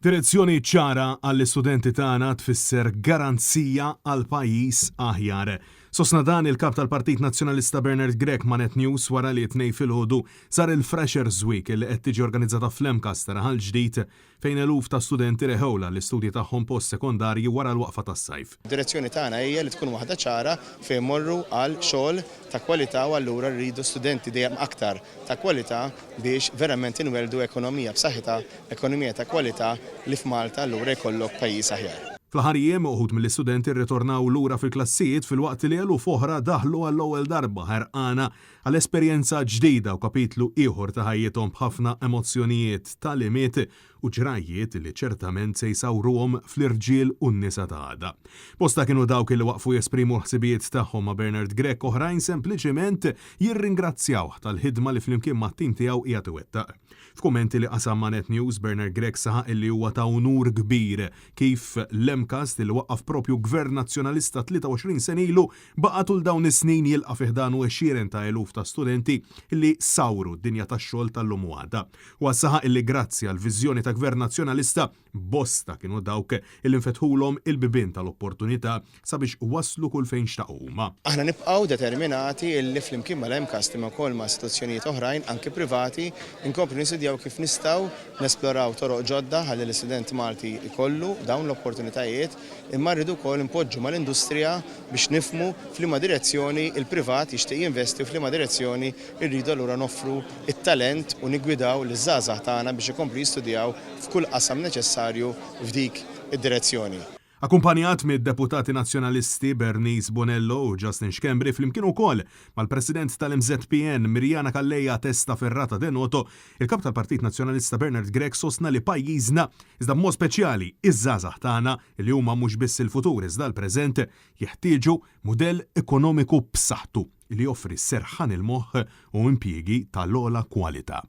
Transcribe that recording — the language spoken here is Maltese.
Direzzjoni ċara għall-istudenti tagħna tfisser garanzija għal pajjiż aħjar. Sostna dan il-Kap tal-Partit Nazzjonalista Bernard Grech ma' Net News wara li t-Tnejn filgħodu sar il-Freshers Week li qed tiġi organizzata fl-MCAST ta' Raħal Ġdid fejn eluf ta' studenti reħewlha l-istudji tagħhom post-sekondarji wara l-waqfa tas-sajf. Id-direzzjoni tagħna hija li tkun waħda ċara fejn immorru għal xogħol ta' kwalità u allura rridu studenti dejjem aktar ta' kwalità biex verament inwelldu ekonomija b'saħħitha, ekonomija ta' kwalità li f'Malta allura jkollok pajjiż aħjar. Fl-aħħar jiem, uħud mill-istudenti rritornaw lura fil-klassijiet filwaqt li eluf oħra daħlu għall-ewwel darba ħerqana għal esperjenza ġdida u kapitlu ieħor ta' ħajjithom b'ħafna emozzjonijiet, tagħlimiet u ġrajjiet li ċertament se jsawruhom fl-irġiel u n-nisa ta' għada. Bosta kienu dawk li waqfu jesprimu l-ħsibijiet tagħhom ma' Bernard Grech, oħrajn sempliċiment jirringrazzjawh tal-ħidma li flimkien mat-tim tiegħu qiegħed iwettaq. F'kummenti li qasam ma' Net News, Bernard Grech saħaq illi huwa ta' unur kbir kif l-MCAST li waqqaf propju Gvern Nazzjonalista 23 sena ilu baqa' tul dawn is-snin jilqa' fi ħdanu għexieren ta' eluf ta' studenti li sawru d-dinja tax-xogħol tal-lum u għada. Huwa saħaq illi grazzi għall-viżjoni ta' Gvern Nazzjonalista Bosta kienu dawk li nfetħulhom il-bibien tal-opportunità sabiex waslu kull fejn xtaqu huma. Aħna nibqgħu determinati illi flimkien mal-MCAST imma wkoll ma' istituzzjonijiet oħrajn, anki privati, inkomplu nistudjaw kif nistgħu nesploraw toroq ġodda ħalli l-istudent Malti jkollu dawn l-opportunitajiet imma rridu wkoll inpoġġu mal-industrija biex nifhmu f'liema direzzjoni l-privat jixtieq jinvesti u f'liema direzzjoni rridu allura noffru t-talent u niggwidaw liż-żgħażagħ tagħna biex ikomplu jistudjaw f'kull qasam neċessarju f'dik id-direzzjoni. Akkumpanjat mid-Deputati Nazzjonalisti Bernice Bonello u Justin Schembri flimkien ukoll mal-President tal-MŻPN Miriana Calleja Testaferrata De Noto, il-Kap tal-Partit Nazzjonalista Bernard Grech sostna li pajjiżna, iżda b'mod speċjali iż-żgħażagħ tagħna li huma mhux biss il-futur iżda l-preżent, jeħtieġu mudell ekonomiku b'saħħtu li joffri serħan il-moħħ u impjiegi tal-ogħla kwalità.